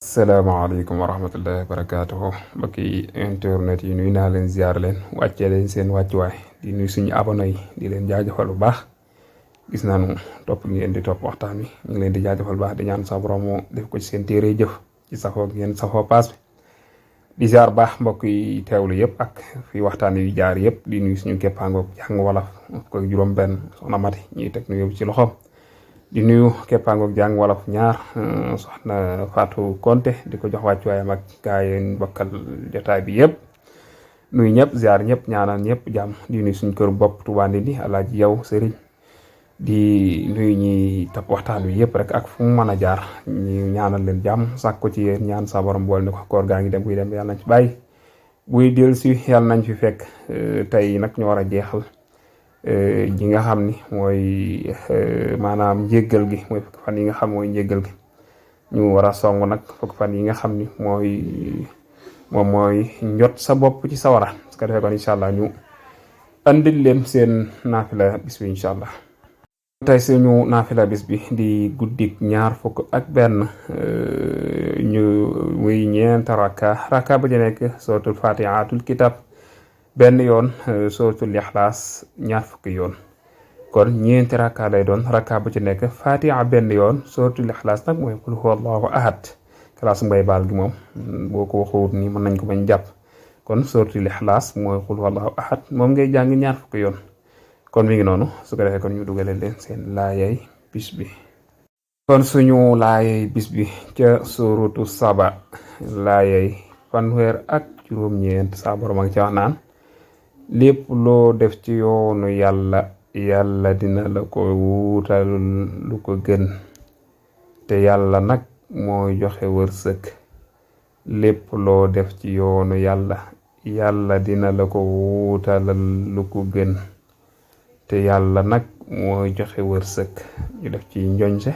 salaamaaleykum wa rahmatullahi wa barakaatuhu mbokki internet yi nuyu naa leen ziar leen wàccee leen seen wàccuwaay di nuyu suñu abonné yi di leen jaajëfal bu baax gis nañu topp ngeen di topp waxtaan wi ñu ngi leen di jaajëfal bu baax di ñaan sa borom mu def ko ci seen téere jëf ci safoo ngeen safoo paas bi di ziar baax mbokk yi teewlu yëpp ak fi waxtaan yu jaar yëpp di nuyu suñu keppaangoog jàng wolof ko juróom-benn soxna Mati ñuy teg nuyu ci loxoom. di nuyu keppaangoog jàng wolof ñaar soxna Fatou Konte di ko jox wàccuwaayam ak gaa yi bokkal jotaay bi yëpp nuyu ñëpp ziar ñëpp ñaanal ñëpp jàmm di nuyu suñ kër bopp Touba Ndindi Alaaji yow sëriñ di nuyu ñi topp waxtaan wi yëpp rek ak fu mu mën a jaar ñu ñaanal leen jàmm sàkk ko ci yéen ñaan sa borom bool ni ko koor gaa ngi dem buy dem yàlla nañ ci bàyyi buy dellu si yàlla nañ fi fekk tey nag ñu war a jeexal ji nga xam ni mooy maanaam njéggal gi mooy fukki fan yi nga xam mooy njéggal gi ñu war a song nag fukki fan yi nga xam ni moom mooy njot sa bopp ci sawara parce que defee kon incha allah ñu andil leen seen naafila bis bi incha allah tey suñu naafila bis bi di guddik ñaar fukk ak benn ñu muy ñeent raka ba ci nekk suratul fatihatul kitab benn yoon suratul ixlaas ñaar fukki yoon kon ñeenti rakka lay doon rakka bu ci nekk fatiha benn yoon suratul ixlaas nag mooy qul huwallahu ahad classe mbay baal gi moom boo ko waxuwut nii mën nañ ko bañ jàpp kon suratul ixlaas mooy qul huwallahu ahad moom ngay jàng ñaar fukki yoon kon mi ngi noonu su ko defee kon ñu dugale leen seen laayay bis bi kon suñu laayay bis bi ca suratu saba laayay fanweer ak juróom-ñeent saa borom ak ci wax naan lépp loo def ci yoonu yàlla dina la ko wuutal lu ko gën te yàlla nag mooy joxe wërsëg lépp loo def ci yoonu yàlla dina la ko wuutalal lu ko gën te yàlla nag mooy joxe wërsëg ñu def ci njoñse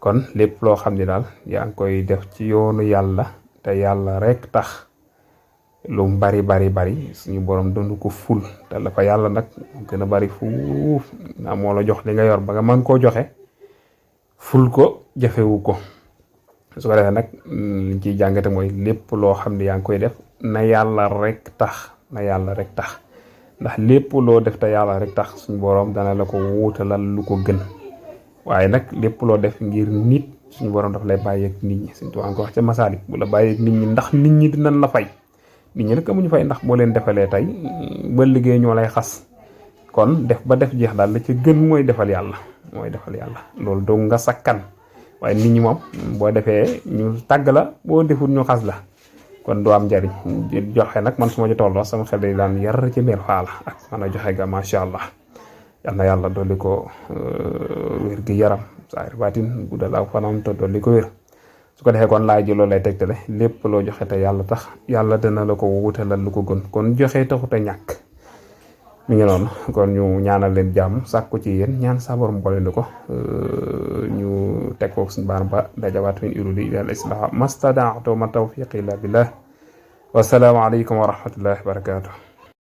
kon lépp loo xam ne daal yaa ngi koy def ci yoonu yàlla te yàlla rek tax lu mu bari suñu borom doonu ko ful te la fa yàlla nag gën a bari fuuf naa moo la jox li nga yor ba nga mën koo joxe ful ko jafewu ko su ko defee nag liñ ciy jàngate mooy lépp loo xam ne yaa ngi koy def na yàlla rek tax ndax lépp loo def te yàlla rek tax suñu borom dana la ko wuutalal lu ko gën waaye nag lépp loo def ngir nit suñu borom daf lay bàyyeeg nit ñi suñu tuwaan ko wax ca masaalik bu la bàyyeeg nit ñi ndax nit ñi dinañ la fay nit ñi nag amuñu fay ndax boo leen defalee tey ba liggéey ñoo lay xas kon def ba def jeex daal la ca gën mooy defal yàlla loolu doo nga sakkan waaye nit ñi moom boo defee ñu tàgg la boo deful ñu xas la kon du am njariñ joxe nag man su ma ci tolloo sama xel day daan yar ci biir faala ak man a joxe ga macha allah yal na yàlla dolli ko wér gi yaram saayir baatin guddal aw fanam te dolli ko wér su ko defee kon laaj ji loolu lay tegtale lépp loo joxe te yàlla tax yàlla dina la ko wutalal lu ko gën kon joxe taxut a ñàkk mi ngi noonu kon ñu ñaanal leen jàmm sàkku ci yéen ñaan sa borom boole ko ñu teg ko suñu baaram ba dajawaat min urudi ila al islah mastadaatu ma tawfiqi illa billah wa salaamu aleykum wa rahmatullahi wa barakatuh